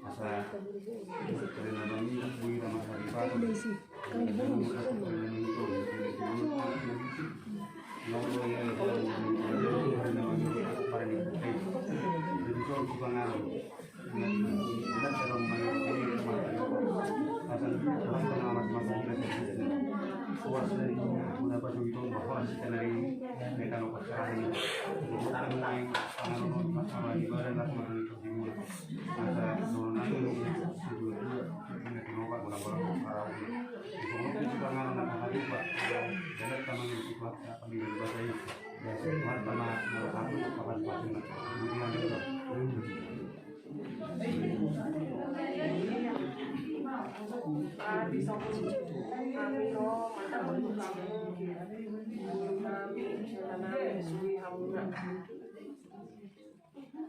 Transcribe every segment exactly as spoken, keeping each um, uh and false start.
Asa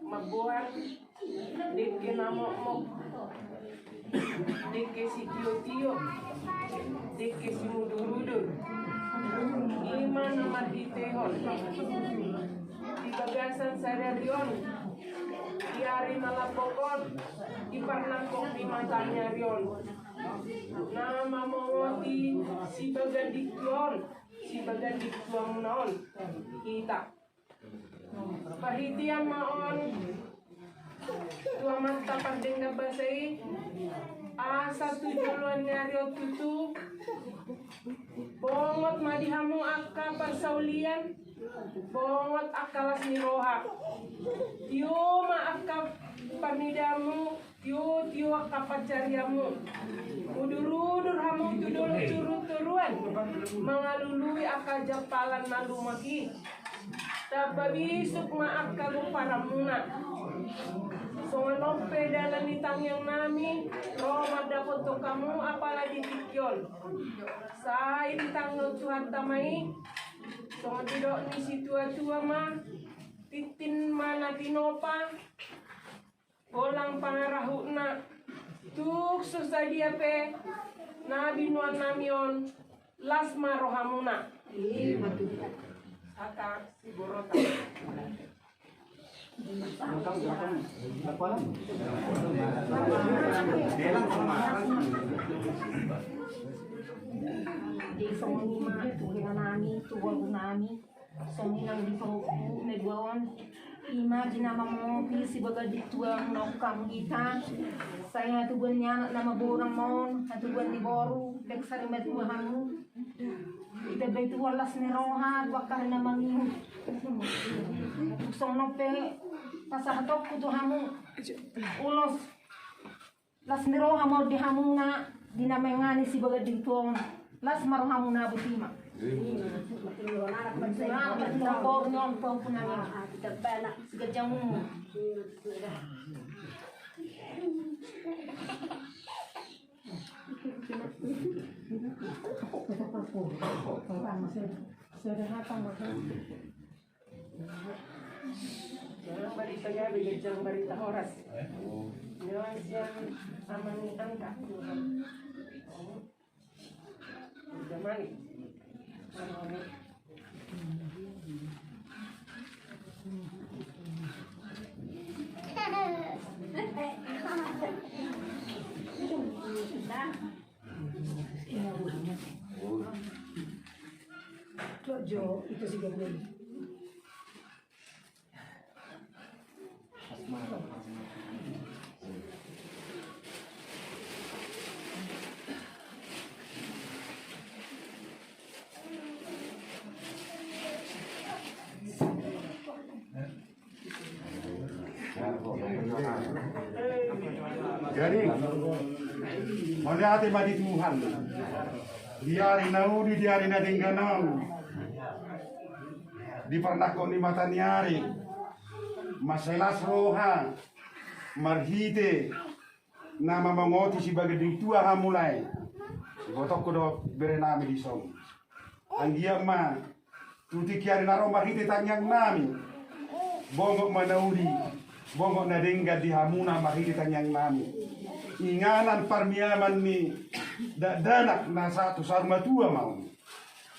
Mamboan dengke na mokmok, dengke sitiotio, dengke simudurudur. I ma na marhitehon di bagasan sadari on, di ari na lambok on, di parnambok ni mataniari on, na mamongoti sibagandingtua on, sibagandingtuamuna on hita. Parhitean ma on tu Amanta Pardenggan Basa i, asa tu joloan ni ari on tutu bongot ma di hamu angka parsaulian, bongot angka las ni roha. Tio ma angka parnidaanmu, tio, tio angka pancarianmu. Udur-udur hamu tu dolok toru-toruan, mangalului angka jampalan na lumak i. Tamba bisuk ma angka gomparanmuna. Songon on pe dalan ni tangiang nami, ro mandapothon hamu apala di tingki on. Sai ditangihon Tuhanta ma i. Songon didok ni situa-tua ma, tintin ma na tinopa, golang pangarahutna. Tung so sadia pe na binoan nami on, las ma rohamuna. Hata Siborotan. Di songon i ma tu hela nami, tu boru nami. Songon i nang di pahompu na dua on, i ma di na mamongoti sibagandingtuamuna on hamu hita. Sai hatubuan ni anak na maborang ma on, hatubuan ni boru, baen sari matua hamu. Ditambai Tuhan las ni roha tu angka ari na mangihut. Tung songon on pe pasahatonku tu hamu ulos. Las ni roha ma on di hamuna di na mangihut sibagandingtua on. Las ma rohamuna, botima. Las ma rohamuna, botima. Siganjang umur. Jangan barita gabe, jangan barita horas. Jangan sian aman angka. Jamani. Jojo itu si Gembel. Jadi, mauliate ma di Tuhan. Di ari na uli, di ari na denggan on, di parnangkok ni mataniari, mansai las roha marhite na mamongoti sibagandingtua hamu lae. Dibotohon do bere nami dison. Anggiat ma tu tingki ari na ro marhite tangiang nami, bongot ma na uli, bongot na denggan di hamuna marhite tangiangnami. Inganan parniaman ni dakdanak na sahat tu saur matua ma on.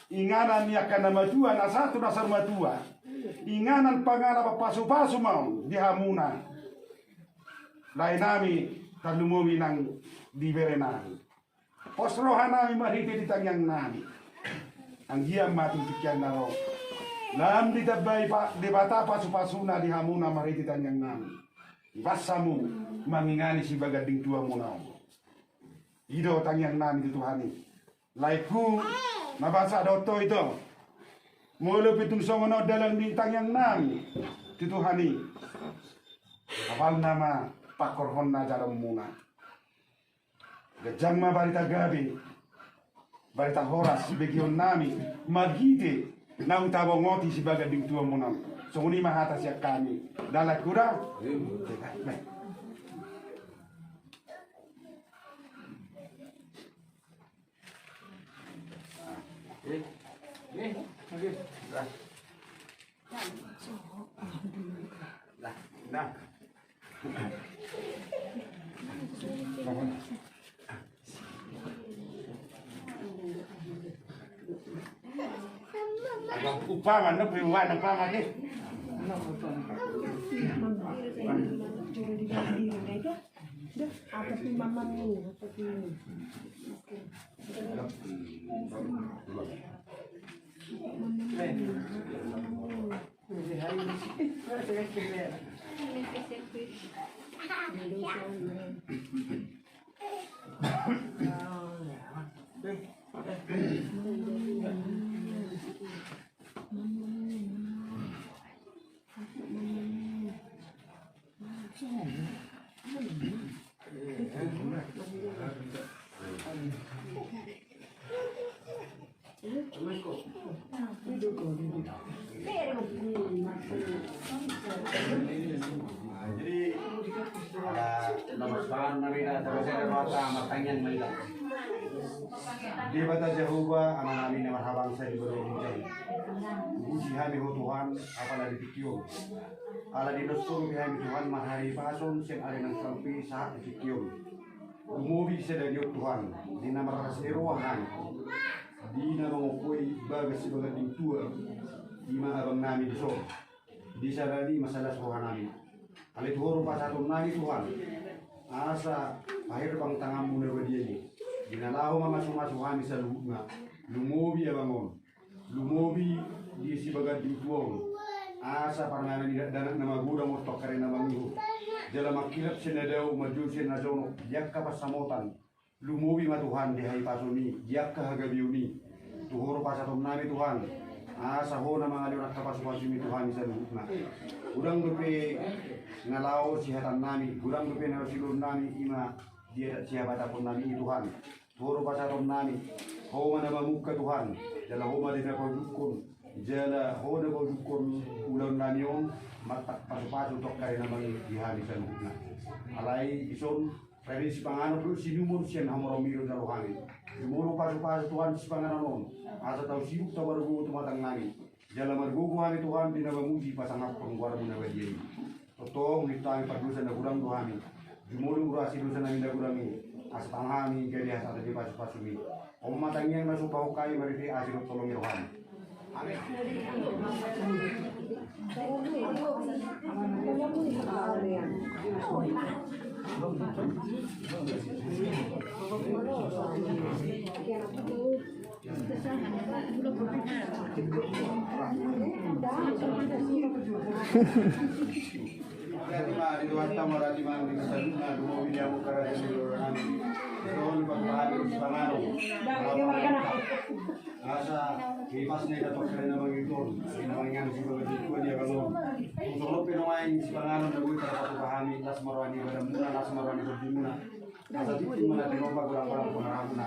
Inganan ni angka na matua na sahat tu na saur matua. Inganan panganan pasupasu ma on di hamuna. Laenami, tarlumobi nang di berenami. Pos rohanami marhite di tangiangnami. Anggiat ma tu tingki na ro lam ditambai Debata pasupasuna di hamuna marhite tangiangnami. Ibas hamu mangingani sibaganding tuamuna on. I do tangiangnami tu Tuhan i. Laengku, na basa dohot ho ito. Molo pe tung songon on dalan ni tangiangnami tu Tuhan i, apalna ma pangkorhonna jaloonmuna. Ganjang ma barita gabe, barita horas begeonnami marhite naung tabongoti sibaganding tuamuna on. Songon i ma hata sian hami. Dalan kuda. Umpama na pe umpama ke. Jadi, ala na marsipanganon nami da, terus ada rota martangiang nami da. Debata Jahowa, Amanami na marhabangsa di banua ginjang. Puji hami Ho Tuhan, apala di tingki on. Ala didoshon be hami Tuhan marhahipason sian ari na salpu i sahat di tingki on. Lumobi sadari on Tuhan, di na marlas ni roha hami, di na mangompoi bagas sibaganding tua, i ma abangnami dison. Di sadari i ma las rohanami. Alai tu Ho do pasahatonnami Tuhan, asa paherbang tanganmu na badia i, di na laho mamasumasu hami saluhutna. Lumobi abang on. Lumobi di sibaganding tua on. Asa parngana ni dakdanak na magodang on tu angka ari na mangihut. Jala mangkilap sian na dao, manjou sian na jonok, di angka pansamotan. Lumobi ma Tuhan di hahipason i, di angka hagabeon i. Tu Ho do pasahatonnami Tuhan. Asa Ho na mangalehon angka pasupasumi tu hami saluhutna. Godang dope na laho sihatannami, godang dope na laho siulaonnami, i ma di adat sihabatahononnami i Tuhan. Tu Ho do pasahatonnami, Ho ma na mamungka Tuhan, jala Ho ma di na paujunghon, jala Ho na paujunghon ulaonnami on, martak pasupasu tu angka ari na mangihut di hami saluhutna. Alai dison, rade sipanganon dohot siinumon sian hamoraonmi do jalo hami. Jumolo pasupasu Tuhan sipanganon on, asa tau sibuk tau margogo tumatangnami. Jala margogo hami Tuhan di na mamuji pasangaphon goarmu na badia i. Tongtong huingot hami pardosa na godang do hami. Jumolo urasi dosanami na godang i. Asa tangihon hami gabe hasahatan ni pasupasumi. On ma tangiang na so pahongkai marhite asi dohot holong ni roham. Amen. Jadi ma di Tuhanta ma rade ma di saluhutna, dumobi di hamu harajaon ni rohanami. Songon i patupa hami sipanganon. Asa hipasna hita tu angka ari na mangihut on, di na mangingan sipanganon di tua ni abang on. Songon on pe nuaeng sipanganon na boi tarpatupa hami, las ma roha ni badanmuna, las ma roha ni tondimuna. Asa tingki ma na tinopa godang-godang pangarahutna.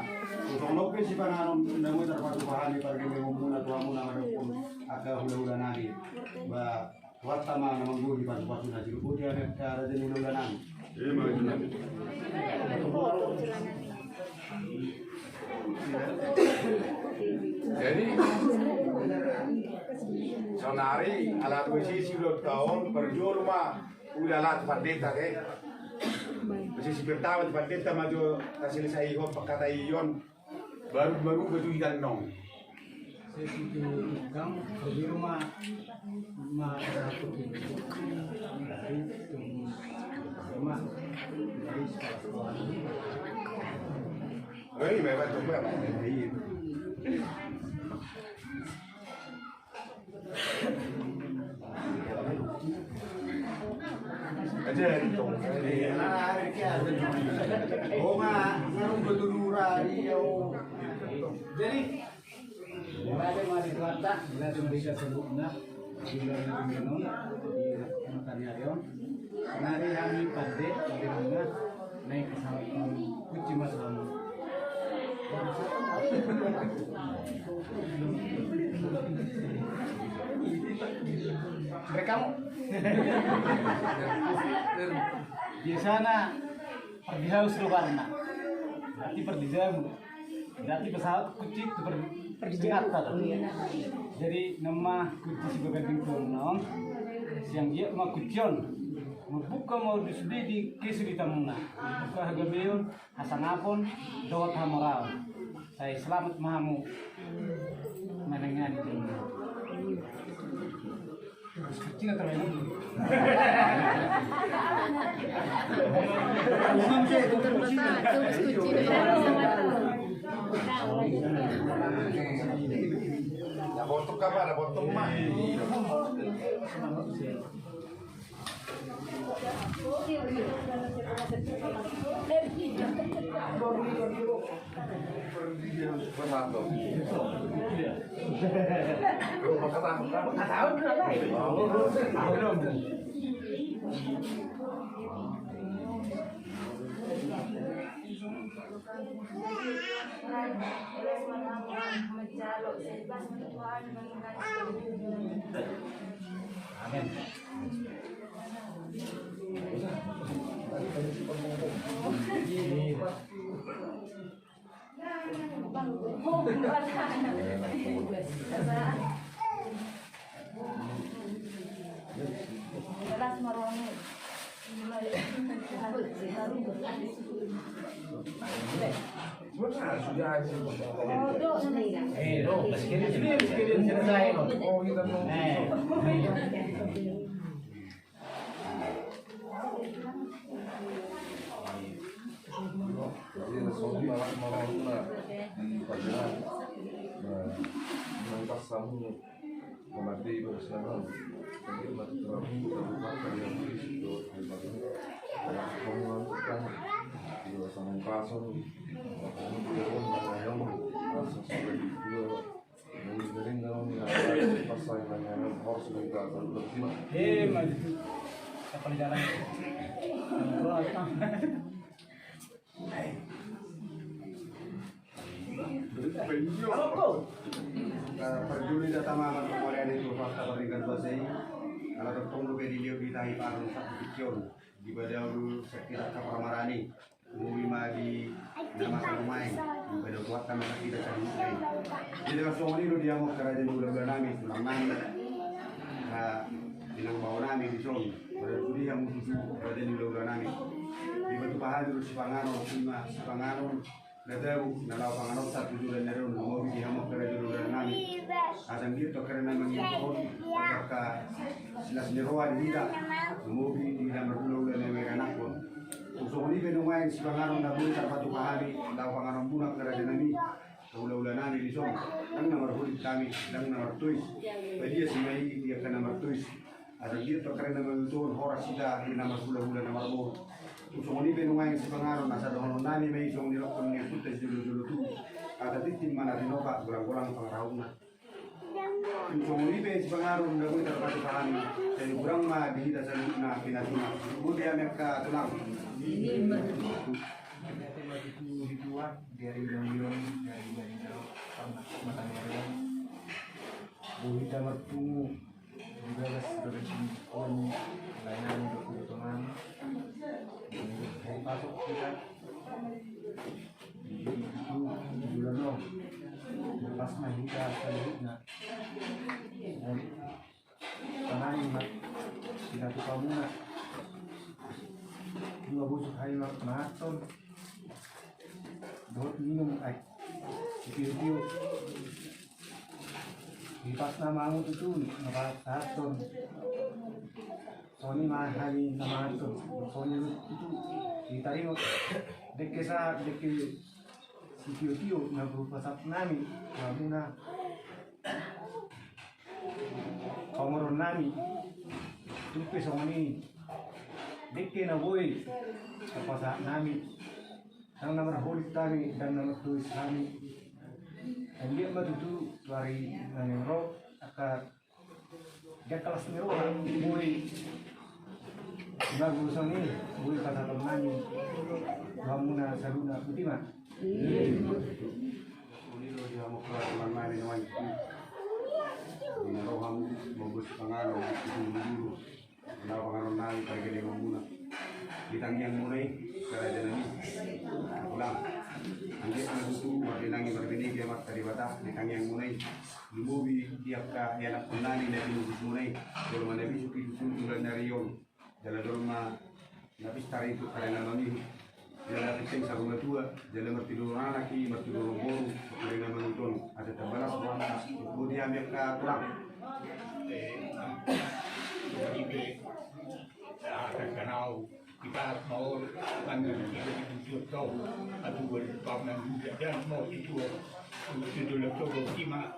Songon on pe sipanganon na boi tarpatupa hami pargemengonmuna tu hamu na mandokkon angka hulahulanami. Ba Tuhanta ma na manggohi pasupasuna, sidok boti hami angka raja ni hulahulanami. Jadi Saonari ala dua sesi do taon, parjolo ma ulaon tu pandita, ke. Sesi pertama tu pandita ma jo taselesaihon pangkataion. Baru, baru betul ikan nong. Sesi tu ikam, parjolo ma, ma, ma, ma, Jadi, mulai dari mari kuata, mulai dari desa sebutna, di luar negeri non, di mataniarion. Nari hami pande, di rumah, naik pesawat, kunci mas lama. Rekam. Biasana pardihaus do karna. Berarti pardijamu. Berarti pesawat kunci tu per-, perdijata. Jadi nama kunci si baganding tu naon. Sian dia ma kunci on. Membuka ma di sudidi kesu di tamuna. Buka hagabeon. Hasangapon dohot hamoraon. Sai selamat ma hamu. Manengani. Amin. Eh, maju. Kapal jalan. Parjolo da tama ma tu mauliate tu Tuhanta pardenggan basa i. Ala tongtong dope dilehon hita i parumaen satu pikion. Di badaon sangkirang kapal marani. Umobi ma di na masa nuaeng, pado kuat na masa kita saluhutna i. Jadi laos songon i do di hamu angka raja ni hulahula nami, tulang nami, angka inang bao nami dison. Pado tu di hamu tutu raja ni hulahula nami. Dipatupa hami do sipanganon, ima sipanganon na tabo na laho panganonta tu joloan ni ari on, umobi di hamu angka raja ni hulahula nami. Asa anggiat tu angka na mangihuthon, angka silas ni roha di hita, umobi di na marhulahula na manganakhon. Tung songon i pe nuaeng sipanganon na boi tarpatupa hami, laho panganon muna angka raja nami, angka hulahula nami dison, ndang na marhulit hami, ndang na martois. Padias ma i di angka na martois. Asa anggiat tu angka na mangihuthon horas hita di na marhulahula na marboru. Tung songon i pe nuaeng sipanganon asa dohonon nami ma i songon nidok ni ompunta sijolojolo tubu. Asa tintin ma na tinopa, golang-golang pangarahutna. Tung songon i pe sipanganon na boi tarpatupa hami, sai hurang ma di hita saluhutna pinasuna. Boti hami angka tulang. Mauliate ma tutu di Tuhan, di ari na uli on, di ari na uli on, di ari na uli on. Boi hita marpungu di bagas, bagas ni on, layanan do tu tongan. Boi hita pasok hita. Di, di, di, di bulan on. Lepas ma hita saluhutna. pinatupa muna. Dua busuk hami ma-, mahanhon dohot minum, ai sitio-tio. Di pasna ma hamu tutu na pasahathon. Songon i ma hami na mahanhon. Songon i tutu ditaringot. Dengke sa, dengke sitio-tio na hupasahat nami tu hamuna. Pamoruon nami. Tung pe songon i, dengke na boi hupasahat nami. Ndang na marholit hami, ndang na martois hami. Anggiat ma tutu tu ari na naeng ro, angka angka las ni roha boi. Bagus ni, boi pasahaton nami tu hamuna saluhutna, boti ma. Uli do di hamu, teman mari na wajib. Di na roham, bagus panganon, di guru. Na panganon nami, pargellengmuna. Di tangiangmuna i, karaja nami. Ulang. Anggiat ma tutu, mardenangi, marbinege Amanta Debata, di tangiangmuna i. Lumobi di angka ianakhon nami na tinubuhmuna i. Jolma na bisuk i tutu di ari on. Jala jolma na pistar i tu ari na mangihut. Jala penting saur matua, jala martiloan anak i, martiloan boru, ari na mangihut on. Asa tambalas rohanta, boti hami angka tulang. Asa kanau. Kita mau panggil kita di tujuh tau. Atu boleh paham juga dan mau itu. Itu dulu tau lima.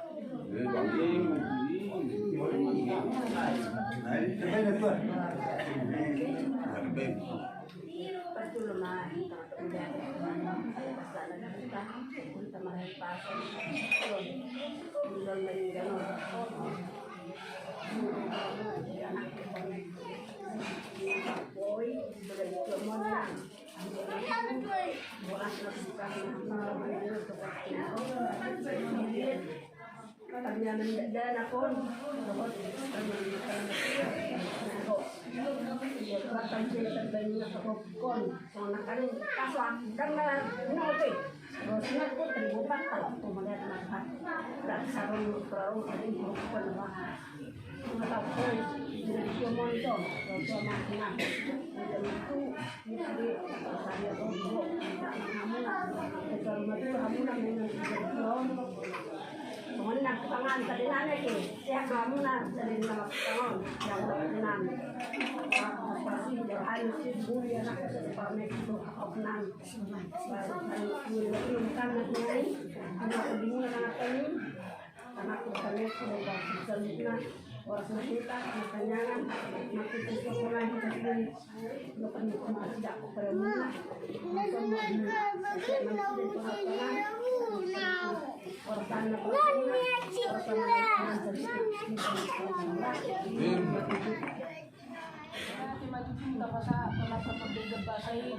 Berarti ma tutu tapasahat ma na parbeda basa i,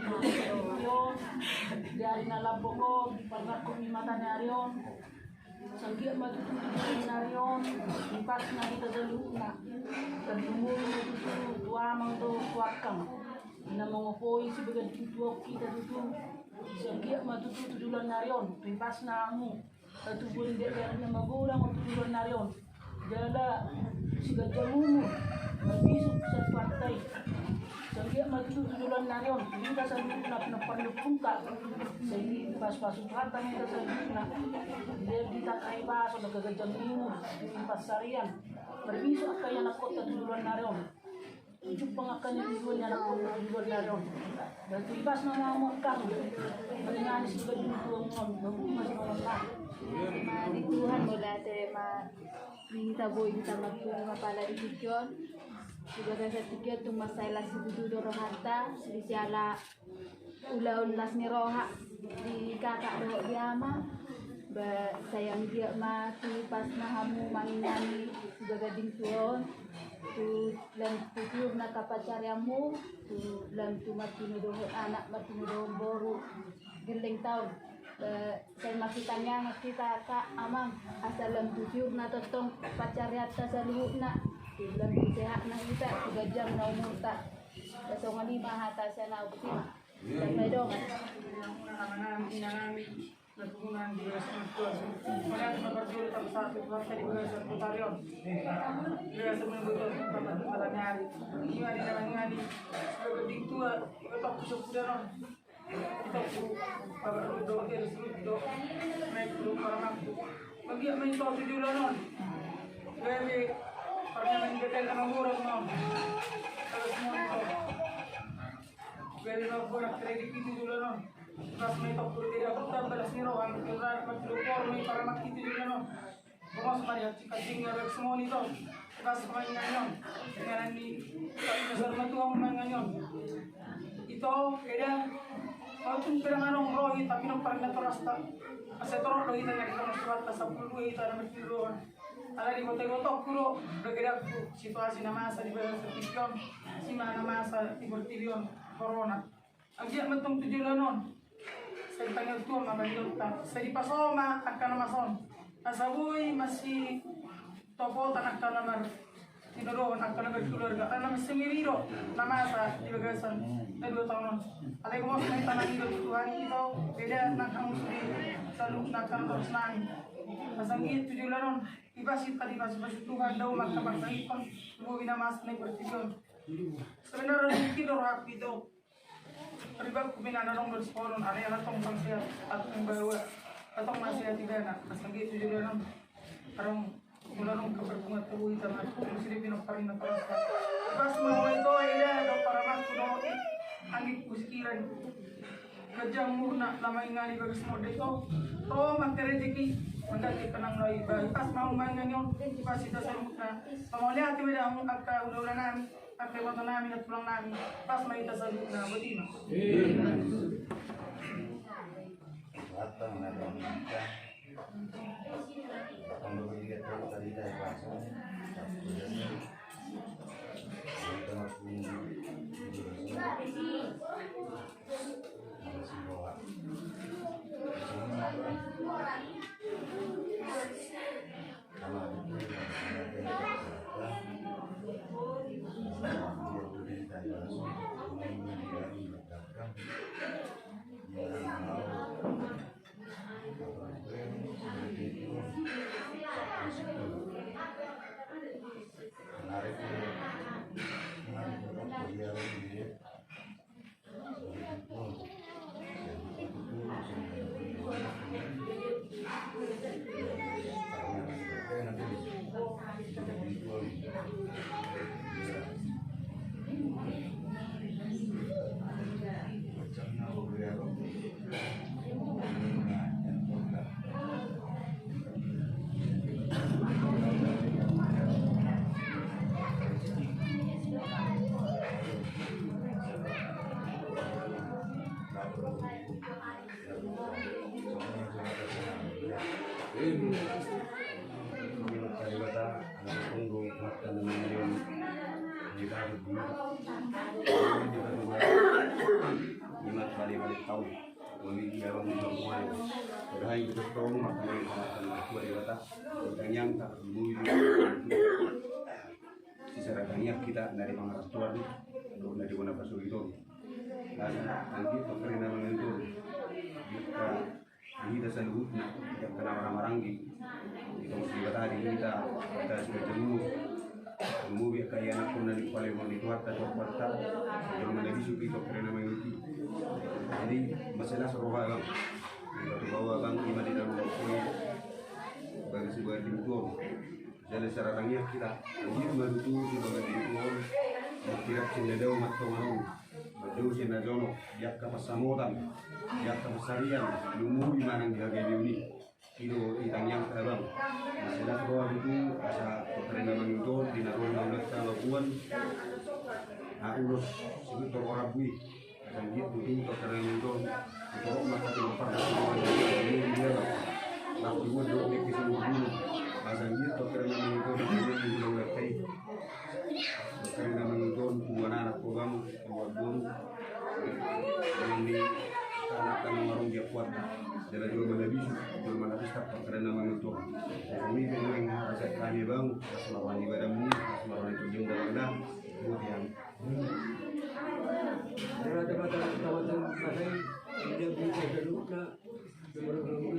di ari na lambok on, di parnangkok ni mata ni ari on. Sai anggiat ma tutu tu ari on, di pasna hita saluhutna. Tarlumobi ma tutu tu amang dohot tu angkang na mangopoi sibagas tu hita tutu. Sai anggiat ma tutu tu joloan ni ari on, tu hipasna hamu. Tubuan di ari na magodang tu joloan ni ari on. Jala siganjang umur, marbisuk satu partai. Sai anggiat ma tutu tu joloan ni ari on, hita saluhutna pinompar ni ompunta. Sai dipasu-pasu Tuhanta ma hita saluhutna. Di hita angka hipas on, angka ganjang ni umur, di pansarian. Marbisuk angka ianakhonta tu joloan ni ari on. Jumpang angka na tujuan ni anak on, tujuan ni ari on. Dan tu hipasna ma hamu angkang. Mendingan sigadung tuang on, bagus ma sigadung on. Ma di Tuhan mauliate ma di hita boi hita marpungu apala di tingki on. Di bagasan tingki on tung mansai las situtu do rohanta, di siala ulaon las ni roha di kakak dohot di ama. Ba sai anggiat ma tu pasna hamu mangingani sibagading tua on, tu lam tu tiurna angka pansarianmu, tu lam tu martinodohon anak, martinodohon boru, gelleng taon. Ba sai masitangiangan hita kak amang, asa lam tu tiurna tongtong pansarianta saluhutna, tu lam tu sehatna hita, tu ganjangna umurta. Ba songon i ma hata sian au, boti ma. Sampai dongan. Inang nami, inang nami. Na turunan di bagasan Tuhan. Mauliate ma parjolo tapasahat tu Tuhanta di bagasan botari on. Di bagasan manggoto tapasahat tu Tuhan. Ima di na mangingani sebagai ding tua, iba tongku sopudan on. Itongku, bapak rudo, eros rudo, naik rudo paramangku. Manggiat ma ito tu joloan on. Gabe parnama ni beten na mamurang ma on. Kalau semua ito. Gabe ma bonak kredit itu joloan on. Pas ma ito kuru tidak bukan balas ni roha, kira pas rudo por ni paramangku itu joloan on. Bungos ma di hati kancing nga bek semua ni to. Pas ma inganyon. Inganan ni Pak Besar ma tuang ma inganyon. Ito, eda. Kau tung pedang anong rohi tapi nong paling natorasta. Asa torok rohi tanya di kamar surat asa puluh dua ito ada bertiduran. Ala di kota-kota kuro, udah gedakku situasi na masa di bagasan portibi on. Sima na masa di portibi on. Corona. Anggiat ma tong tu joloan on. Sai tangiang Tuhan ma bani donta. Sai dipasohot ma angka na masa on. Asa boi masitopotan angka na mar tinodohon angka na berkeluarga. Karena masing iri do na masa di bagasan na dua taon on. Alai gomos ma hita na ido tu Tuhan i do. Beda na kamu sudi salu na kamu terus nami. Asa anggiat tu joloan on. Ipasi tadi pasi-pasi Tuhan dao maka bangsa ipon. Boi na masa na ipertijon. Sebenarnya mungkin do rapi do. Ribakku mina na dong do di sikola on, ale ala tong bang sehat, atong bawa, atong ma sehat ibana, asa anggiat tu joloan on. Adong, mula dong keperpungan tubuh ita ma, terus dia pinok parina parasa. Pas mau itu, eda, do paramangku do, anggi kusikiran. Kejang murna, lama ingani bagas mode itu, ro mangke rezeki, mangke kenang lai, pas mau main ngani on, pas ita sarumutna, mau lihat, eda, angka udah-udah nami. Angka iboto nami, angka tulang nami, pas ma hita saluhutna, boti ma. Sisada tangiang hita na di pangarantoan, na di bona pasogit on. Asa anggiat tong karina mangentur. Di hita saluhutna, di angka na marhahamaranggi. Di tong si Debata di hita, hita si Raja Mulu. Lumobi angka ianakhon na di palemon di Tuhanta, Tuhanta. Jolma na bisuk di tong karina mangentur. Jadi, maselas roha abang. Di batu bawa abang, ima di dalam koi. Bagi sebuah tim tuan. Jala sisada tangiang hita, anggiat ma tutu di bagas ni Tuhan, mangkirap sian na dao ma antong adong, mandao sian na jonok, di angka pansamotan, di angka pansarian, lumobi manang di hagabeon i. I do i tangiangta abang. Maselas roha tutu, asa tong karina mangentur, di na ro na ulanta bakuan, na ulos, si Victor Orabui. Asa anggiat tutu tong karina mangentur, torop ma hata di parna. Asa anggiat tong karina mangentur, tong karina mangentur, tubuan anak, tubuan boru. Anak na marung di apuan. Jala jolma na bisuk, jolma na pistak, tong karina mangentur. Asa anggiat tong karina mangentur, asa kami bang, asa marwani badanmu, asa marwani tujung dalam dah. Kemudian. Jala dapat, dapat, dapat, dapat, dapat, dapat, dapat,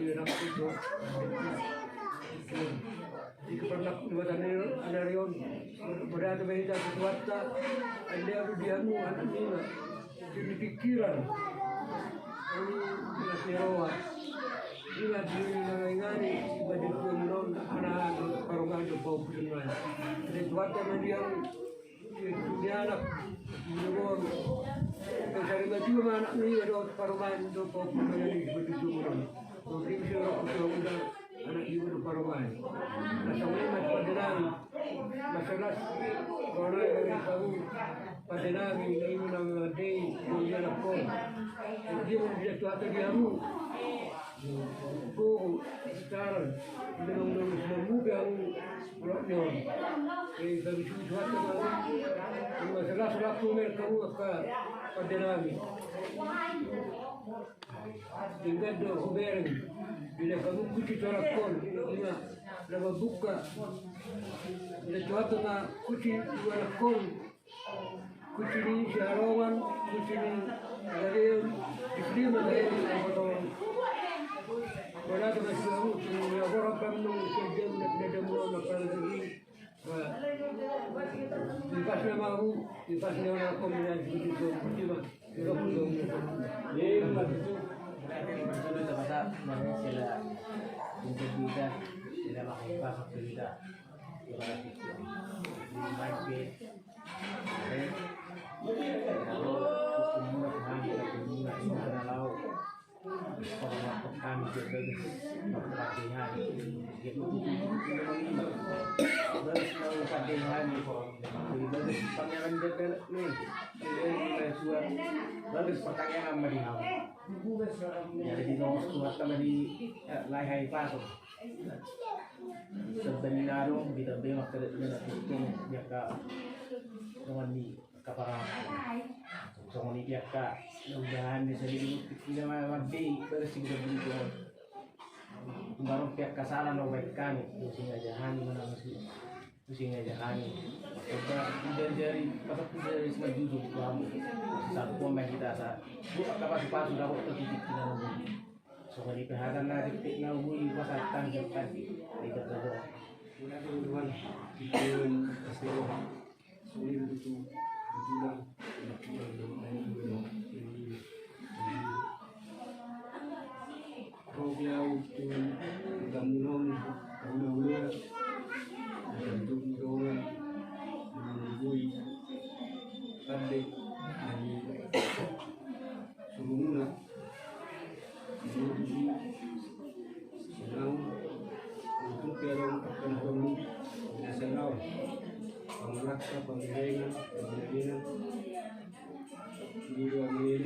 Tuanta, ande alu di hamu anak nina, di pikiran. Ini masih roha. Ini di nina ingani, bagi tuan non, anak parumahan do bau pilihan. Jadi Tuanta ma di hamu, di anak, di hamu. Mencari maju ma anak nina do parumahan do bau pilihan, bagi tuan non. Mungkin si roha udah. Anak ibu do parumahan. Nasongon i ma pande nami. Masalah roha nami dari hamu pande nami, na ibu nami mandei, do di anakkon. Dia mau dia tu hata di hamu. Gogo, sekarang dia mau nang nang muda hamu. Roha nami. Eh, bagi susu hata hamu. Masalah selaku mereka hamu angka pande nami. Denggan do hubereng, bila hamu kunci tu anakkon, ima na mambuka. Bila tu hata ma kunci tu anakkon, kunci ni siharongan, kunci ni hagabeon, di sude ma na heri na potong. Mana tu masih hamu, cuma ya orang kamu nang siap jam, na damu na pala lagi. Ipasna ma hamu, ipasna ma hamu, kombinasi begitu, begitu. Iya, begitu. Berarti begitu, sama-sama, namanya sila, untuk kita, sila pakai pasok kita. Ibarat itu. Di market. Eh, kalau umur, nah, kita umur, nah, lalu. Pengalaman kami juga bagus, pertandingan. Bagus mau pertandingan. Jadi bagus pangeran jaga nih. Jadi sudah bagus pertandingan sama di hamu. Jadi nomor dua sama di, eh, Lahai Paso. Sebenarnya kita belok ke dalam itu, ya, Kak. Dengan di Kaparang. Songon i pe angka na udahan ni sandiri, ina ma mandei bagas si gudang bulu tuan. Baru pe angka salah na ubaen hami, tu singajahani manang si, tu singajahani. Coba udah jari, pasak udah jari sima jujur tu hamu. Sisarpo ma hita sa. Bu angka pasu-pasu dapot tu titik ina na bulu. Songon i pe hata na titik na bulu pasal tanggung kan. Di kata doang. Udah dulu tuan, itu pasti roha. Sulit itu, itulah, itulah, itulah, itulah. Roh ke au tu tamu non, tamu non, untuk mudongan, menunggui, tande, dari surumuna. Sonang, untuk piala angka na hami, na sonang, pamalaksa, pamahengan, pamahengan, dua menit,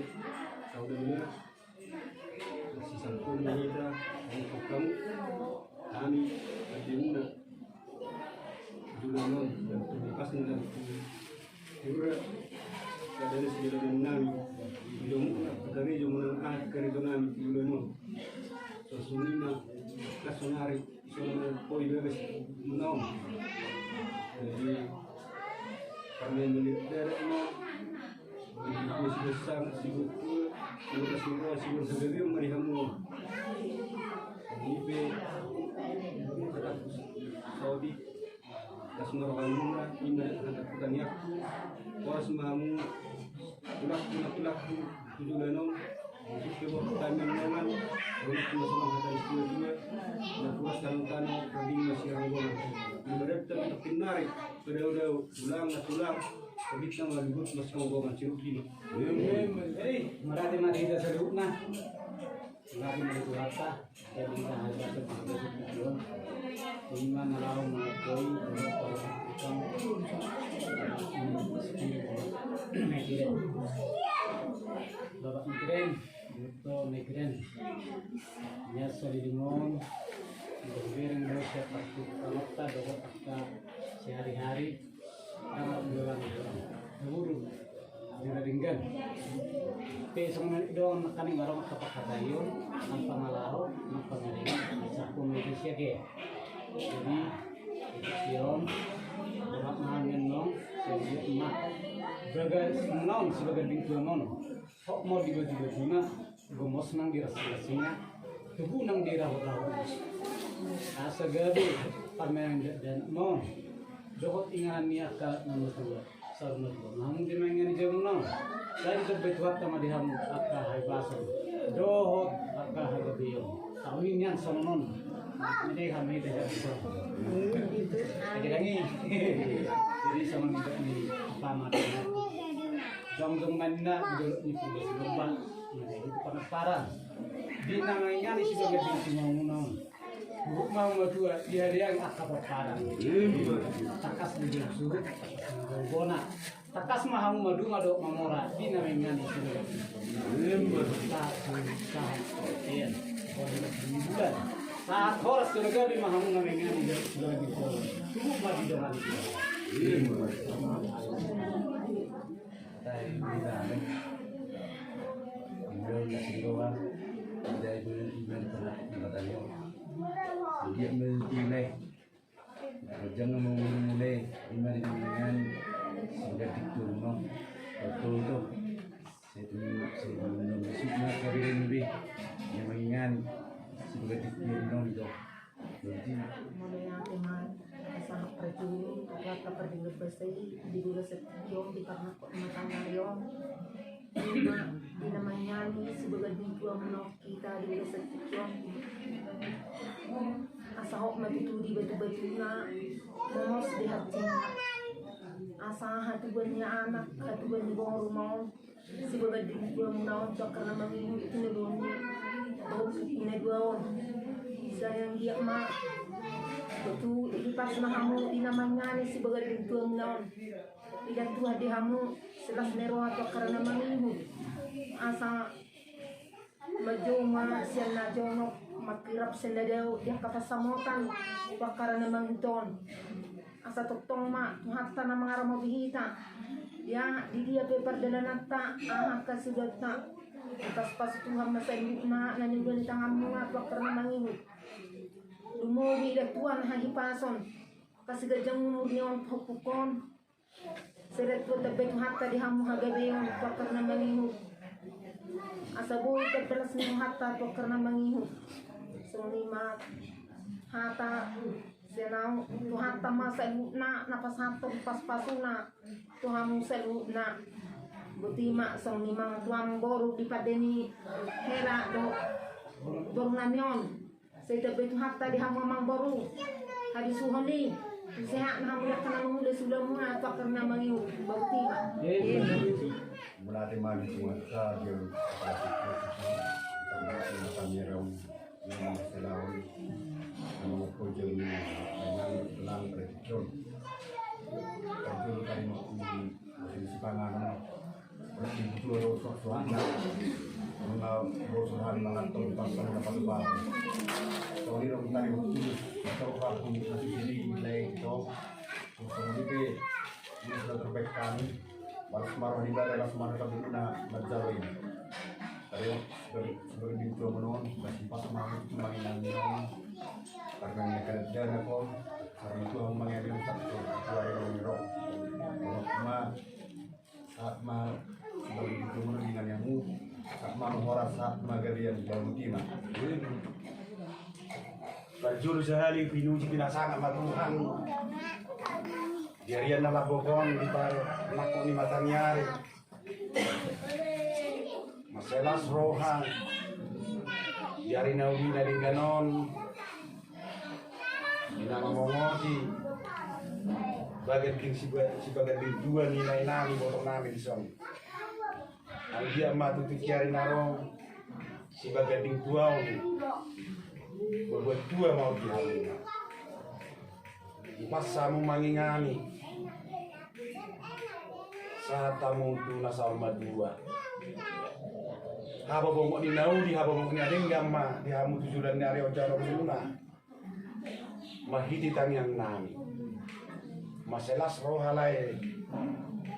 saudara, sisampun menit, untuk kamu, kami, hati muna. Jolo non, dan terlepas dengan Jura, kadang si jolo nami. Jolo, kadang jolo nang ah, kadang jolo nami, jolo non. Sosumina, kasonari, sosumina, koi bebes, non. Jadi, karena melihat derek, non. Jadi, gue sudah sangat sibuk, gue sudah sibuk, sibuk, sibuk, sibuk, mari kamu. Jadi, pe, kata, saudi. Las ma rohamuna, ima na hatahuta ni aku. Horas ma hamu, tulak, tulak, tulak, tu jolo non. Musik ke buat kami nongan. Rumah tu masuk hata ni tua-tua. Na puas tangan tangan, kami masih ranggon. Ibarat tapi tapi nari. Pedau-dau, tulang, na tulang. Tapi sama ribut masih ranggon, masih rugi. Marate mari kita seru nah. Lagi mari tu rata. Jadi, na hal biasa di video. Ima na laho mangapoi, Bapak Negren, Doktor Negren. Ia salilingon, bereng dosa pasti pamata, dosa pasti sehari-hari. Anggo dua orang, dua orang. Dua orang denggan. Pe songon i do nangkaning, ro ma angka pangkataion, nang pangalaho, nang pangalengan, sampung i sian i. Jadi, ion, dohot mangan nong, jadi ma. Bagas nong, sebagai bintuan nong. Hok ma di baju-bajuna, gomos nang di rasi-rasina, tubu nang di rahut-rahutna. Asa gabe, parmean dan nong. dohot inganan ni angka na matua, saur matua. Hamu di ma inganan ni jamuna on, sai ditambai Tuhanta ma di hamu angka hahipason dohot angka hagabeon. Tahu ini nian songon on. Jadi kami tidak bisa. Jadi kami. Jadi sama juga ni pama. Jongjong manna di dolok ni punggas lomba. Jadi itu penamparan. Di nama inganan si baganding tua muna on. Buruk mau matua dia dia angka penamparan. Takas di jengsu. Bona. Takas ma hamu maduma dohot mamora di nama inganan si baganding tua muna on. Tahu tahu. Iya. Sahat horas jolo gabe ma hamu nama inganan si baganding tua muna on. Tubu ma di dongan. Jadi, mauliate ma, asa prajuru, asa pardenggan basa i, di bagasan tingki on, di parnangkok ni mataniari on. Ima, di nama inganan si baganding tua muna on hita di bagasan tingki on. Asa hot ma tutu di batu-batuna, mamos di hatiha. Asa hatubuan ni anak, hatubuan ni boru ma on. Si baganding tua muna on tu angka na mangihut tu na dua on. Dohot tu na dua on. Sai anggiat ma. Tutu, dihipasna hamu di nama inganan si baganding tua muna on. Idas tuha di hamu, silas ni roha tu angka na mangihut. Asa manjou ma sian na jonok, mangkirap sian na dao, di angka pansamotan tu angka na mangihut on. Asa tongtong ma Tuhanta na mangaramoti hita. Dia, di dia pe pardalananta, aha angka sudanta. Dipasupasu Tuhan ma saluhutna na niula ni tanganmuna tu angka na mangihut. Lumobi idas tuha hahipason. Angka siganjang umur ni on pahompu on. Sai idas tuha tambai Tuhanta di hamu hagabeon tu angka na mangihut. Asa boi tarbalas ni rohanta tu angka na mangihut. Songon i ma hata sian ahu, Tuhanta ma saluhutna na pasahathon pasupasuna tu hamu saluhutna. Boti ma songon i ma tu amang boru di pande ni hela dohot boru nami on. Sai tambai Tuhanta di hamu amang boru. Habisuhon i. Sehat ma hamu di angka na mangula sulamuna tu angka na mangihut. Boti ma. Mauliate ma di Tuhanta di atas kami rau. Selaon. Nama ko jeng ni. Nama pelang berkicau. Kami masih sipangan. Berarti itu harus suasana. Karena bosan mangan tong pasang dapat baru. Soalnya dong tadi waktu itu, atau waktu masih sini nilai itu. Terus kemudian itu, ini sudah terbaik kami. Balas marah di badan, balas marah tapi guna berjalan. Tadi dari sebagai di tua menon, masih pas mau cuma yang karena mereka ada kok. Karena itu mangirim satu dua orang roh. Kalau cuma saat ma sebagai gubernur di naniamu, saat ma horas, saat ma galian baru tima. Parjolo sahali pinuji pinasangap ma Tuhan. Di arian na lambok on di parnangkok ni mataniari. Mansai las roha. Di ari na uli na denggan on. Di na mamongoti baganding si baganding tua ni lae nami boto nami dison. Anggiat ma tu tingki ari na ro si baganding tua on mambuat tua ma on di hamu. Dipaksa hamu mangingani. Sahat hamu tu na saur matua. Habobongot ni na uli, habobongot ni na denggan ma di hamu tu joloan ni ari on jala muna. Marhite tangiang nami. Mansai las roha lae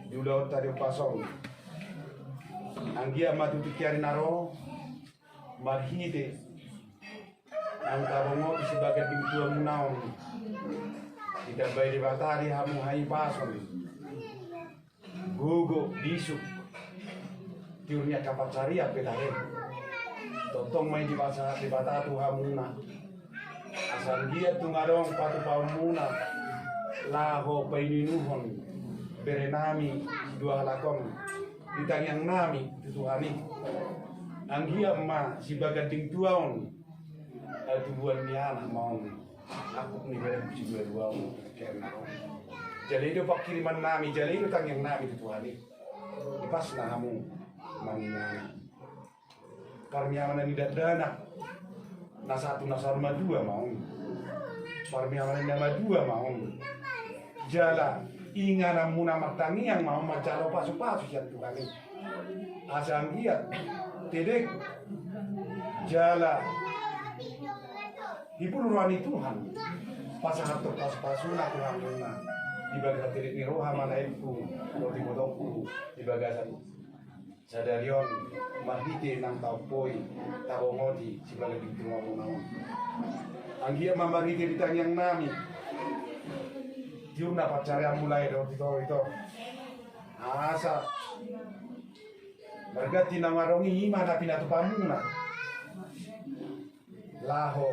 di ulaonta di upas on. Anggiat ma tu tingki ari na ro marhite angka bongot si baganding tua muna on. Ditambai Debata di hamu hahipason. Gogo, bisuk, tiur ni angka pansarian pe tahe. Tongtong ma i dipasa Debata tu hamuna. Asa anggiat tung adong patupaonmuna. laho painuinuhon berenami dua halak on di tangiangnami tu Tuhan i. Anggiat ma si baganding tua on, hatubuan ni anak ma on, angkup ni berengku si dua-dua on, karna on. Jala i do panghirimannami, jala i do tangiangnami tu Tuhan i. Ipasna hamu manginginan. Parmiaman ni dakdanak na sahat tu na saur matua ma on. Parmiaman ni na matua ma on. Jala ingananmuna martangiang ma on manjalo pasupasu sian Tuhan i. Asa anggiat tedek jala hibul roha ni Tuhan pasahathon pasupasuna tu hamuna. Di bagasan tedek ni roha ma laengku dohot ibotongku di bagasan sadari on, marhite naung taompoi, tabongoti si baganding tuamuna on. Anggiat ma marhite di tangiangnami tiur na pansarianmu lae dohot ito-ito. Asa marganti naung adong i, i ma na pinatupamuna laho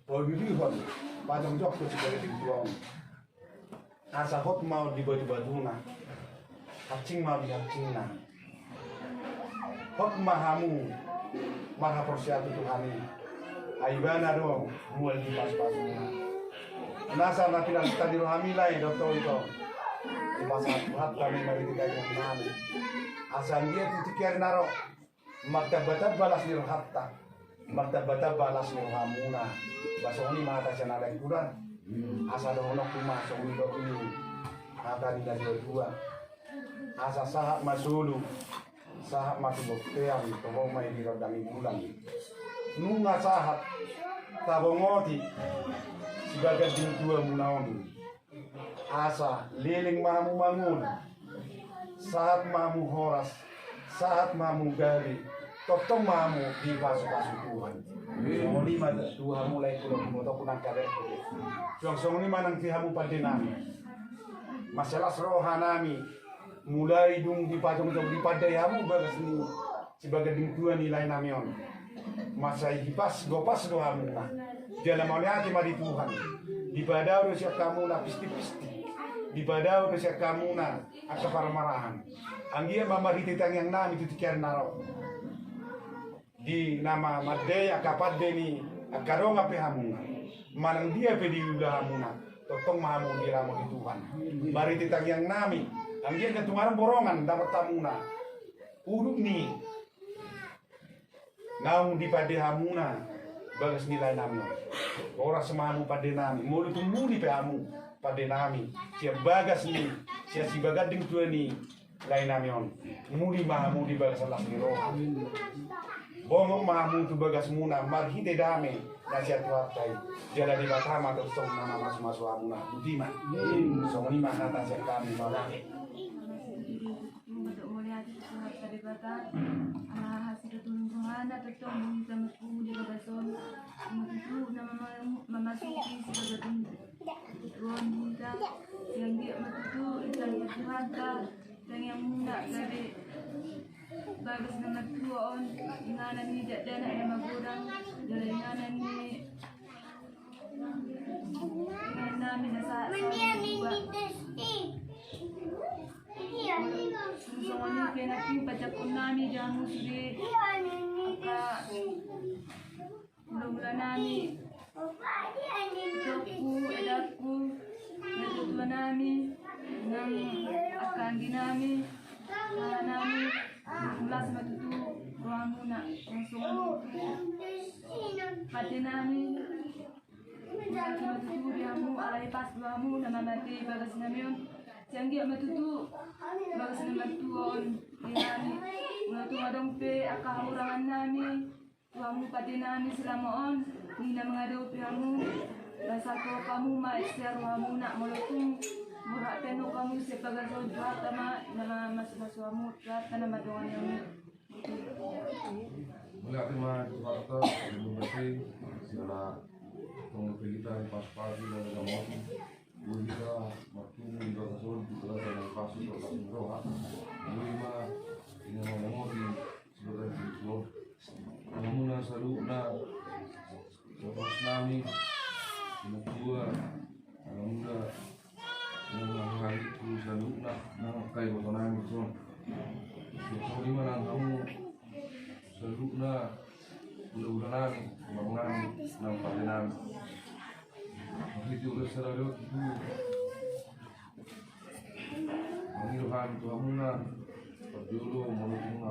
paulilihon pajongjongkon si baganding tua on. Asa hot ma on di batubatuna, hansit ma on di hansitna. Hot ma hamu marhaporseaon tu Tuhan i. Ai ibana do mual di pasupasuna. Nasa na pinangido ni rohami lae dohot ito-ito, dipasahat Tuhanta ma i marhite tangiangnami. Asa anggiat tu tingki ari na ro martambatamba las ni rohanta, martambatamba las ni rohamuna. Ba songon i ma hata sian na laengku da. Asa dohononku ma songon i do i hata ni na dua-dua. Asa sahat ma solu, sahat ma tu bontean, toho ma i di rondang ni bulan. Nunga sahat tabongoti si baganding tuamuna on. Asa leleng ma hamu mangolu, sahat ma hamu horas, sahat ma hamu gabe, tongtong ma hamu dipasupasu Tuhan. Songon i ma tu hamu laengku dohot ibotongku nang karejo. Suang songon i ma nang tu hamu pandenami. Mansai las rohanami, mulai dung dipajongjong, dipandai hamu bagas ni si baganding tua ni laenami on. Mansai hipas gopas do hamuna. Jala mauliate ma di Tuhan. Dipadao do sian hamuna pistik-pistik. Dipadao do sian hamuna angka parmarahan. Anggiat ma marhite tangiangnami tu tingki ari na ro, di na ma-, mandai angka pande ni angka dongan pe hamuna, manang dia pe diula hamuna, tongtong ma hamu diramoti Tuhan. Marhite tangiangnami, anggiat na tung adong borongan dapot hamuna. Udut ni naung dipande hamuna bagas ni laenami on. Horas ma hamu pandenami, molo tung muli pe hamu pandenami sian bagas ni, sian si baganding tua ni laenami on, muli ma hamu di bagasan las ni roha. Bongot ma hamu tu bagasmuna marhite dame na sian Tuhanta i. Jala Debata ma tongtong na mamasumasu hamuna. Botima. Songon i ma hata sian hami, mauliate. Mauliate, mauliate tu Tuhanta Debata. Ala hasi do tulung rohana tongtong mangihut hami di bagasan on. Ima tutu na mama-, mamasuki si baganding tua on di hita. Sian dia ma tutu ditangiang Tuhanta. Tangiangmuna gabe bagas na martua on, inganan ni dakdanak na magodang, jala inganan ni inanami na sa-, saur matua. Songon i pe nangkin panjangkonnami di hamu sude angka hulahulanami, itongku, edangku, natuatuanami, nang angka angginami, raranami, las ma tutu rohamuna, songon i pandenami, las ma tutu di hamu, alai pas do hamu na mamatei bagasnami on, sian dia ma tutu bagas na martua on di hami, molo tung adong pe angka hahurangannami, tu hamu pandenami selama on, ninna mangadopi hamu, basa tu hamu ma ese rohamuna, molo tung murhat pe hamu sian bagas on, Tuhanta ma na mamasumasu hamu, Tuhanta na mandongani hamu. Mauliate ma Tuhanta, mauliate, siala tong pe hita dipasupasu, na damotu. Boi hita martumu di bagas on, di bagasan na pasu, di bagasan roha. Boi ma inna mamangoti, sebagai tujuan. Hamuna saluhutna, bapasnami, natuatua, hamuna, Songon i ma nang hamu saluhutna hulahula nami, amang nami, nang pande nami. Marhite ulaon sadari on tutu mangido hami tu hamuna, parjolo molo tung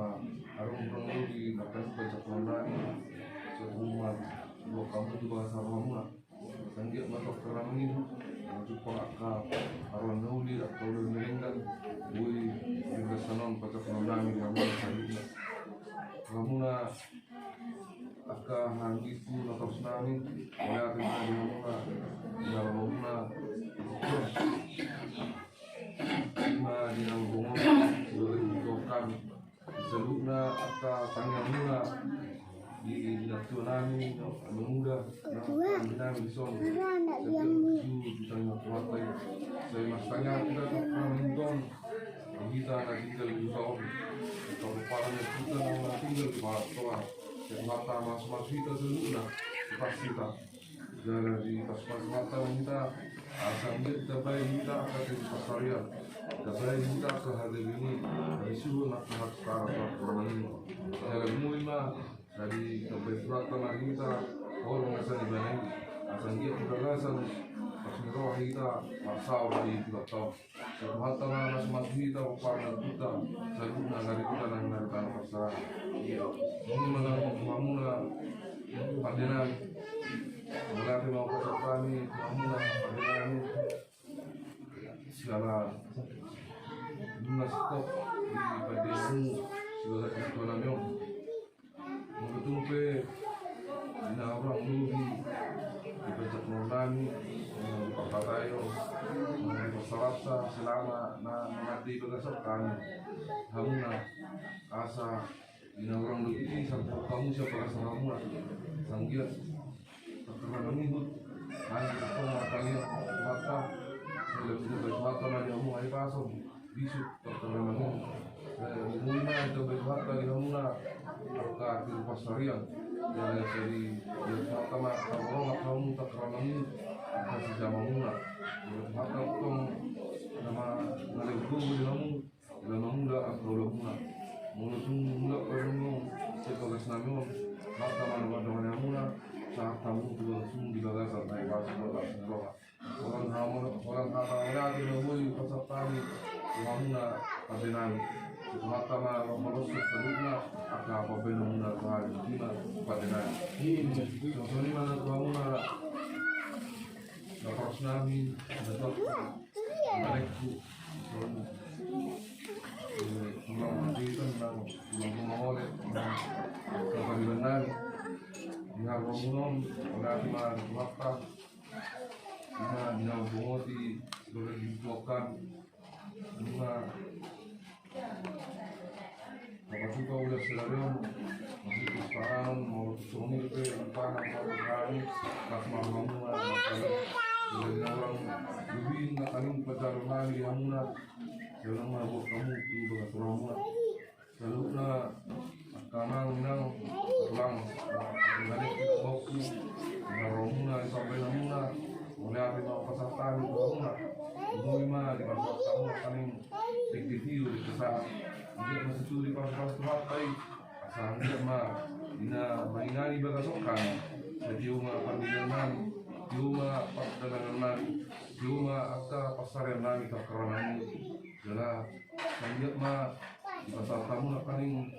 adong hurang lobi nangkaning pansapuan nami, sai tung ma diboan hamu tu bagasan rohamuna. Sai anggiat ma tung na mangihut, na jumpang angka haroan na uli, angka ulaon na denggan, boi ringgas sanon pansapuan nami di hamuna saluhutna. Hamuna angka haha anggingku na torus nami, mauliate ma di hamuna, di hamuna, ima di na bongot, di na tuaon, saluhutna angka tangiangmuna di natuatua nami, na muda, na pande nami dison. Sai anggiat ma tutu di tangiang Tuhanta i, sai martangiang hita tu na mangihut on. Hita na tinggal di huta on, pomparan ni hita na tinggal di partoa, sai Tuhanta mamasu-masu hita saluhutna, ipasupasu hita. Jala dipasupasu Tuhanta ma hita, asa anggiat ditambai hita angka tiur pansarian, ditambai hita angka hagagaon i, disuhut angka hata na torang i. Jala boi ma, jadi ditambai Tuhanta ma hita holong na sian Ibana i, asa anggiat di bagasan pos ni roha hita marsaor di Tuhanta on. Sai Tuhanta ma mamasu-masu hita, pomparan ni ompunta saluhutna na di huta nang na di tano parserahan. Songon i ma nang tu hamuna pande nami. Mauliate ma hupasahat hami tu hamuna pande nami, siala nunga stop di pande hamu sibagas di tua nami on. Molo tung pe di na hurang lobi di pansapuan nami, di parhataon, di parsaoranta, selama na mangandei bagasan hami, hamuna, asa di na hurang lobi i sai diboan hamu sian bagasan rohamuna. Sai anggiat tung na mangihut, hami tung martangiang tu Tuhanta, sai ditambai Tuhanta ma di hamu hahipason, bisuk tung na mangihut. Sai boi ma ditambai Tuhanta di hamuna angka tiur pansarian. Jala sai ditambai Tuhanta ma hamu tung na mangihut angka sijamanmuna. Jala Tuhanta tung na mangalean gogo di hamu, jala mangula angka ulaonmuna. Molo tung mulak pe hamu sian bagas nami on, Tuhanta ma na mandongani hamuna, sahat hamu tu bagasmuna di bagasan hahipason dohot las ni roha. Holan hata mauliate ma boi hupasahat hami tu hamuna pande nami. Sai Tuhanta ma mamaloshon saluhutna angka pambahenanmuna tu hami, ima pande nami. Songon i ma nang tu hamuna na torus nami, na torus nami. Balikku, tulang di, tulang rumah oleh, tulang rumah oleh, tulang rumah oleh. Di na hurang lobi on, mauliate ma di Tuhanta. Ima di na bongot i, sibagas di tuaon. Ima Tapatupa ulaon sadari on, masuk panganon, molo tung songon i pe, umpangan, molo tung hami, pas marhamuna, masalah, jadi na hurang lobi nangkaning pansamotan nami di hamuna, sai unang ma diboan hamu tu bagas rohamuna. Saluhutna angka amang, inang, tulang, na di na hurang lobi, di na rohamuna, di pambahenanmuna, mauliate ma hupasahat hami tu hamuna, boi ma dipasahat hamu nangkaning dengke tiur, dengke sahat. Anggiat ma tutu dipasupasu Tuhanta i, asa anggiat ma di na mangingani bagas on hami, sai tio ma pardidian nami, tio ma pardalangan nami, tio ma angka pansarian nami tu angka roha nami. Jala anggiat ma dipasahat hamu nangkaning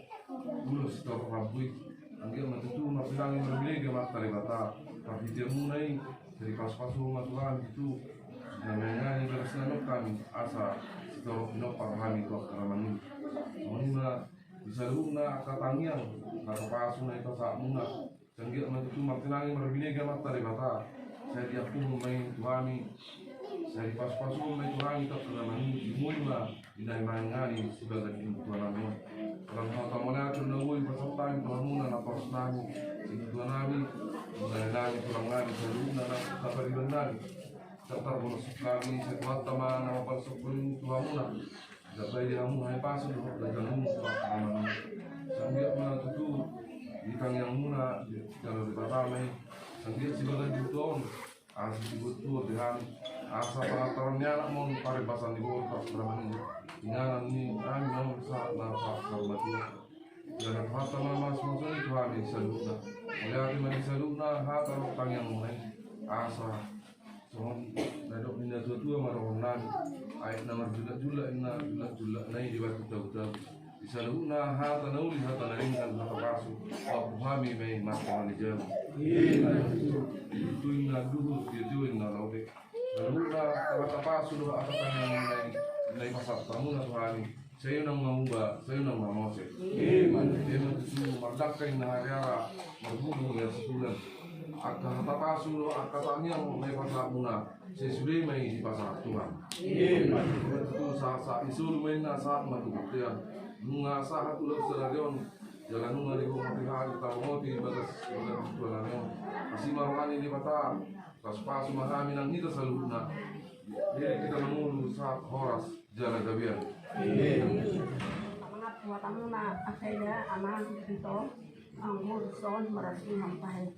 ulos sitorop rambu i. Anggiat ma tutu marsilang i marbinege amanta Debata, parhiteanmuna i, sai dipasupasu ma Tuhan tutu, na mangingani bagas nami on hami, asa sitorop pinompar hami tu angka roha nami. Songon i ma di saluhutna angka tangiang na so pasu na ipasahatmuna, sai anggiat ma tutu marsilang i marbinege amanta Debata, sai diampuhon ma i tu hami, sai dipasupasu ma i tu hami tu angka roha nami, boi ma di na mangingani sibagas di tua nami on. Holan hata mauliate ma na boi hupasahat hami tu hamuna na torus nami, situa nami, inang nami, tulang nami, saluhutna na sapariban nami. Sai tarbonoshon hami, sai Tuhanta ma na mamaloshon tu hamuna. Ditambai di hamu hahipason dohot gabe ni roha. Sai anggiat ma tutu di tangiangmuna, jala Debata ma i, sai anggiat sibagas di tua on, asa sibontuhon di hami, asa pangantaran ni anak ma on, paribasan ni boru tu angka roha nami. Inganan ni hami ma sahat na sahat saur matua. Jala hata ma masumasu i tu hami saluhutna. Mauliate ma di saluhutna hata dohot tangiangmuna i. Asa songon na nidok ni natuatua ma dohononnami. Aek na marjulakjulak ninna, julakjulakna i dibahen tu tagudagu. Di saluhutna hata na uli, hata na denggan, hata pasu, mampu hami ma i martonga ni jabu. Ima tutu. Tutu ninna duhut, tiotio ninna lode. Saluhutna hata pasu dohot hata tangiang na i, na dipasahat hamuna tu hami. Sai unang mamuba, sai unang mamose. Ima tutu. Ima tutu, mardangka ninna hariara, marbudung ninna situlan. Angka hata pasu dohot angka tangiang na dipasahat hamuna, sai sude ma i dipasahat Tuhan. Ima tutu. Sahat sahat ni solu ma ninna, sahat ma tu bontean. Nunga sahat ulaon sadari on, jala nunga dibongoti hami, tabongoti bagas, bagas tu alam on. Asi ma roha ni Debata, pasupasu ma hami nang hita saluhutna. Jadi hita mangolu sahat horas jala gabean. Ima tutu. Mangapu hatamuna, angka ida, amang, ito, anggur, son, marasi, hampahe.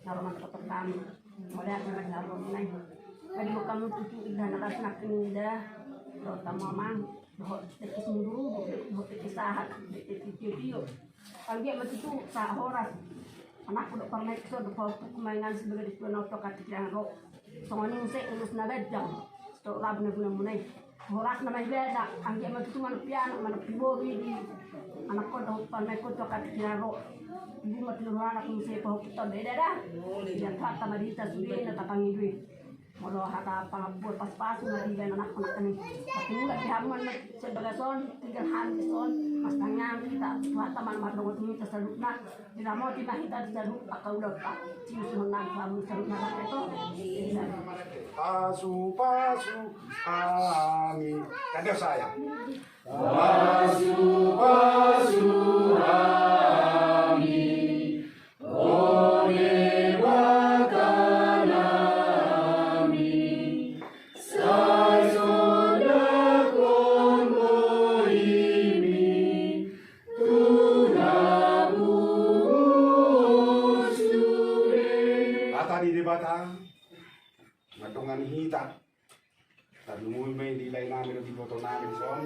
Na ro manang totop hami. Mauliate ma di hamu nai. Bagi hamu tutu ida na las nangkin ida. Dohot hamu amang. Dohot tingki sumunduru, dohot tingki sahat, dohot tingki tiotio. Anggiat ma tutu sahat horas. Anakku dohot parumaenku, dohot pahompuku ma inganan sibaga di tua na oto katik yang ro. Songon i muse ulos na ganjang. Stok labu na guna muna i. Horas na ma ibana, anggiat ma tutu manoppi anak, manoppi boru i di anakku dohot parumaenku tu angka tingki na ro. Ibu ma tutu anak muse pahompu tonda i da. Ia hata ma di hita sude na tapangido i. Molo hata pangapuan pasupasu ma di ibana anakku nangkin i. Tapi mula di hamu na sian bagas on, tinggal hami di son, martangiang hita, tu hata ma na mardongan tu hita saluhutna. Diramoti ma hita di saluhut angka ulaonta. Siusuhon nami tu hamu saluhutna, rakyat on. Pasupasu hami. Tanda saya. Pasupasu hami, o Debata nami, sai sondanghon ma i hami tu na puhun sude. Hata ni Debata mandongani hita. Tarlumobi ma i di lae nami dohot iboto nami dison.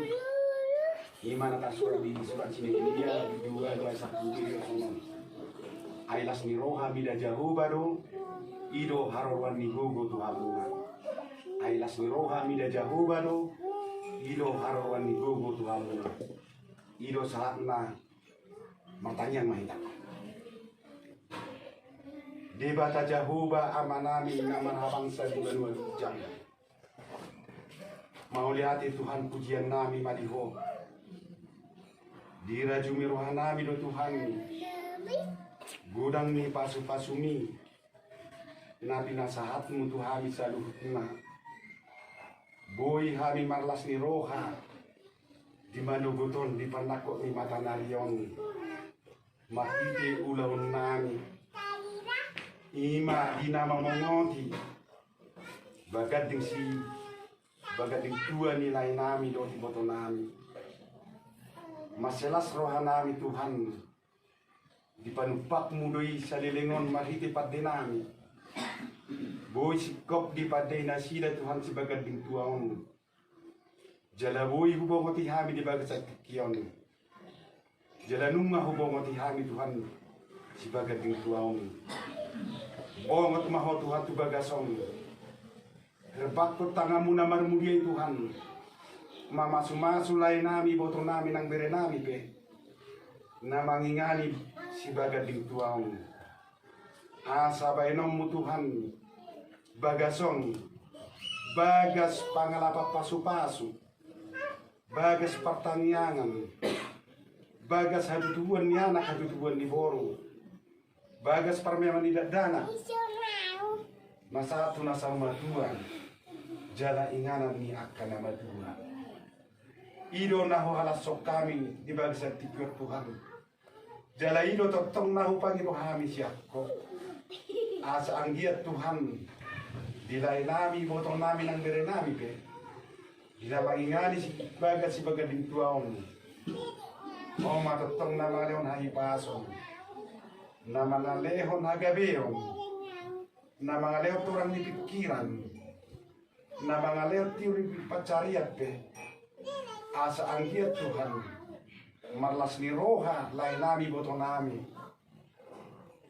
I ma na tarsurat di surat si Nehemia, dua, dua, sampulu pitu, songon on. Ai las ni roha mida Jahowa do, i do haroroan ni gogo tu hamuna. Ai las ni roha mida Jahowa do, i do haroroan ni gogo tu hamuna. I do sahatna. Martangiang ma hita. Debata Jahowa Ama nami na marhabangsa di banua ginjang. Mauliate Tuhan, pujian nami ma di Ho. Dirajumi roha nami do Tuhan godang ni pasupasumi na pinasahatmu tu hami saluhutna. Boi hami marlas ni roha di manogot on, di panangkok ni matanari on. Marhite ulaon nami, i ma di na mamongoti baganding si, baganding tua ni lae nami dohot iboto nami. Mansai las roha nami Tuhan, dipanumpakmu do i saleleng on marhite pande nami. Boi singkop dipandei nasida Tuhan si baganding tua on. Jala boi hubongoti hami di bagasan tingki on. Jala nunga hubongoti hami Tuhan si baganding tua on. Bongot ma Ho Tuhan tu bagas on. Herbangkon tanganmu na marmulia i Tuhan, mamasumasu lae nami, iboto nami nang bere nami pe na mangingani si baganding tua on. Asa baenonmu Tuhan bagas on bagas pangalapan pasupasu, bagas partangiangan, bagas hatutubuan ni anak, hatutubuan ni boru, bagas parmeaman ni dakdanak, na sahat tu na saur matua jala inganan ni angka na matua. I do na huhalashon hami di bagasan tingki on Tuhan. Jala i do tongtong na hupangido hami sian Ho. Asa anggiat Tuhan, di lae nami, iboto nami nang bere nami pe, di na mangingani si bagas si baganding tua on, Ho ma tongtong na mangalehon hahipason, na mangalehon hagabeon, na mangalehon torang ni pingkiran, na mangalehon tiur ni pansarian pe. Asa anggiat Tuhan, marlas ni roha laenami ibotonami,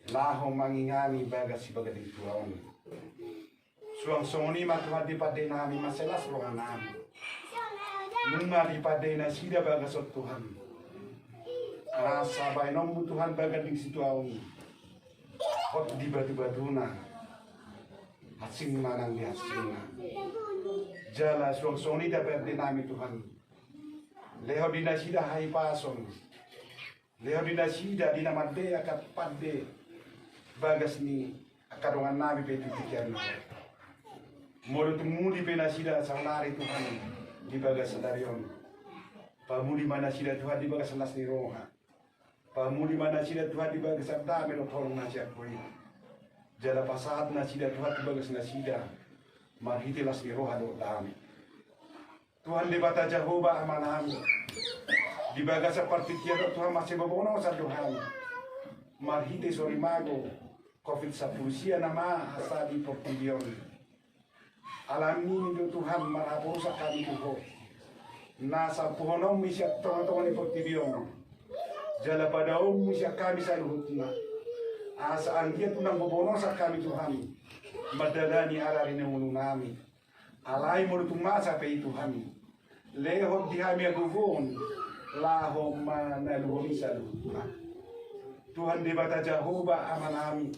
laho mangingani bagas sibaganding tua on. Suang songon i ma Tuhan di pandenami, mansai las rohanami. Nunga dipandei nasida bagas on Tuhan. Asa baenonmu Tuhan baganding situa on. Hot di batubatuna. Asing manang di asingna. Jala suang songon i di pandenami Tuhan. Lehon di nasida hahipason. Lehon di nasida di na mandei angka pande bagas ni angka dongannami pe tu tingki on. Molo tung muli pe nasida saonari Tuhan di bagas sadari on. Pamuli ma nasida Tuhan di bagas las ni roha. Pamuli ma nasida Tuhan di bagas dame dohot holong na sian Ho i. Jala pasahat nasida Tuhan tu bagas nasida. Marhite las ni roha dohot dame. Tuhan Debata Jahowa Amanami, di bagasan partingkian on Tuhan masibobonosan do hami. Marhite sorimago covid sampulu sia nama asa di portibi on. Alani i do Tuhan marhaposan hami tu Ho. Na sampuhononmu sian tongatonga ni portibi on. Jala padaonmu sian hami saluhutna. Asa anggiat unang bobonosan hami Tuhan. Mandalani ari-ari ni ngolunami. Alai molo tung masa pe i Tuhan, lehon di hami hagogoon laho manaluhon i saluhutna. Tuhan Debata Jahowa Amanami,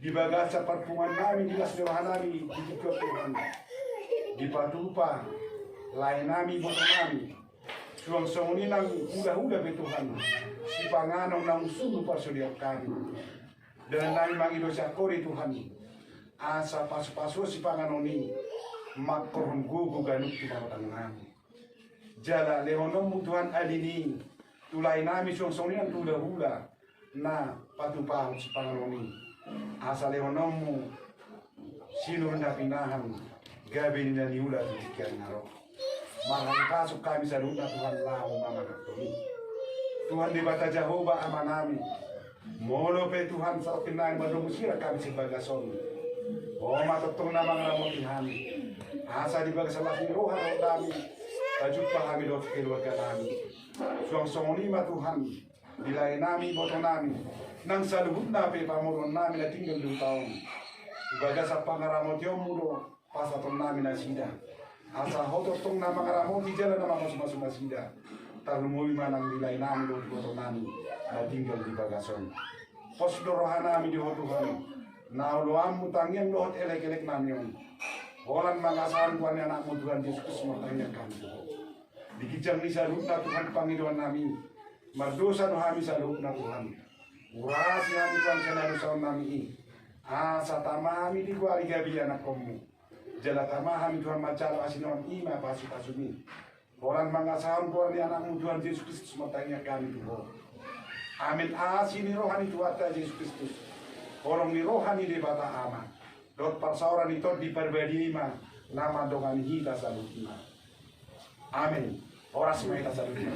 di bagasan parpunguannami di las ni rohanami di tingki on Tuhan, dipatupa laenami ibotonami, suang songon i nang hulahula pe Tuhan, sipanganon naung sungguh parsadiaon hami. Dongannami mangido sian Ho do i Tuhan. Asa pasupasu sipanganon i mangkorhon gogo ganup tu parhotangnami. Jala lehononmu Tuhan alani i tu laenami suang songon i nang tu hulahula na patupahon sipanganon i. Asa lehononmu sinur na pinahan gabe ni na niula tu tingki on na ro. Marhahipason hami saluhutna Tuhan laho mamangan hami. Tuhan Debata Jahowa Amanami, molo pe Tuhan saotik nai mardomu sirang hami sian bagas on, Ho ma tongtong na mangaramoti hami. Asa di bagasan las ni roha dohot dame tajumpa hami dohot keluarganami. Suang songon i ma Tuhan, di laenami ibotonami nang saluhutna pe pamoruonnami na tinggal di huta on. Di bagasan pangaramotionmu do pasahatonnami nasida. Asa Ho tongtong na mangaramoti jala na mamasumasu nasida. Tarlumobi ma nang di laenami dohot ibotonami na tinggal di bagas on. Pos do rohanami di Ho Tuhan. Na oloanmu tangiang dohot elekeleknami on. Holan mangasahon goar ni anakmu Tuhan Jesus Kristus martangiang hami tu Ho. Di ginjang ni saluhutna Tuhan pangidoannami. Mardosa do hami saluhutna Tuhan. Urasi hami Tuhan sian hadosaonnami i. Asa tama hami digoari gabe ianakkonmu. Jala tama hami Tuhan manjalo asi ni roham i ma pasupasumi. Holan mangasahon goar ni anakmu Tuhan Jesus Kristus martangiang hami tu Ho. Amen. Asi ni roha ni Tuhanta Jesus Kristus, holong ni roha ni Debata Ama, dohot parsaoran ni Tondi Parbadia i ma na mandongani hita saluhutna. Amen. Horas ma hita saluhutna.